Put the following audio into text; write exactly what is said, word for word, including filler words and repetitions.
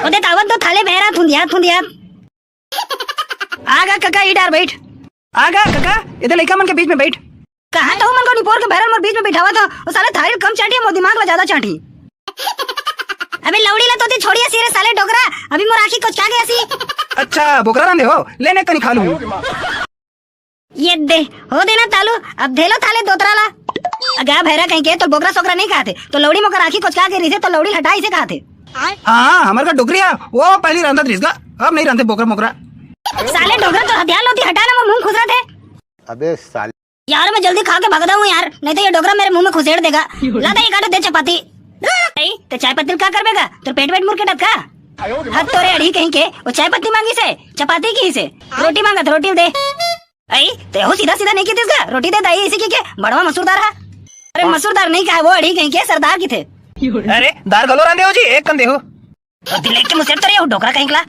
ओदे तावत तो थाले बहरा थुंदिया थुंदिया। आगा कका, ई डार बैठ। आगा कका, एदे लइका मन के बीच में बैठ। कहाँ तो मन को निपोर के भैरन मोर बीच में बिठावत हो, वो साले थारी कम चाटी, मोर दिमाग ला ज्यादा चाटी। अबे लौड़ी ला तो ते छोड़िया सी रे साले डोकरा, अभी मोर आँखी कोचका गया सी। अच्छा, बोकरा रांधे हो, लेने कनी खा लूँ। ये दे, हो देना तालू, अब धेलो थाले दोतरा ला। अगा भैरा कहीं के, तो बोकरा सोकरा नहीं कहाथे, तो लौड़ी मोकर आँखी कोचका के रही से, तो लौड़ी हटा इसे कहाथे। हाँ, हमर का डोकरी है, वो पहली रांधत रहिस गा, अब नहीं रांधे बोकरा मोकरा। साले डोकरा तो हथियार लोती हटा ना, मोर मुंह खुसरा थे। अबे साले। यार, मैं जल्दी खा के भगदा हूँ यार, नहीं तो ये डोकरा मेरे मुंह में खुसेड़ देगा। ला दे, ये काटो दे चपाती। ए, ते चाय पत्ती का करबेगा? तोर पेट वेट मुरकेटत का? हद तोरे अड़ी कहीं के, वो चाय पत्ती मांगी से, चपाती की से, रोटी मांगत, रोटी दे। आई, ते हो सीधा सीधा नहीं की दिस गा, रोटी दे दाई इसी की के, बड़वा मसूरदार हा। अरे मसूरदार नहीं कहा, वो अड़ी कहीं के सरदार की थे। अरे, दार गलो रांधे हो जी, एक कन दे हो। तो दिले के मुसेर तरे हो डोकरा कहीं कला।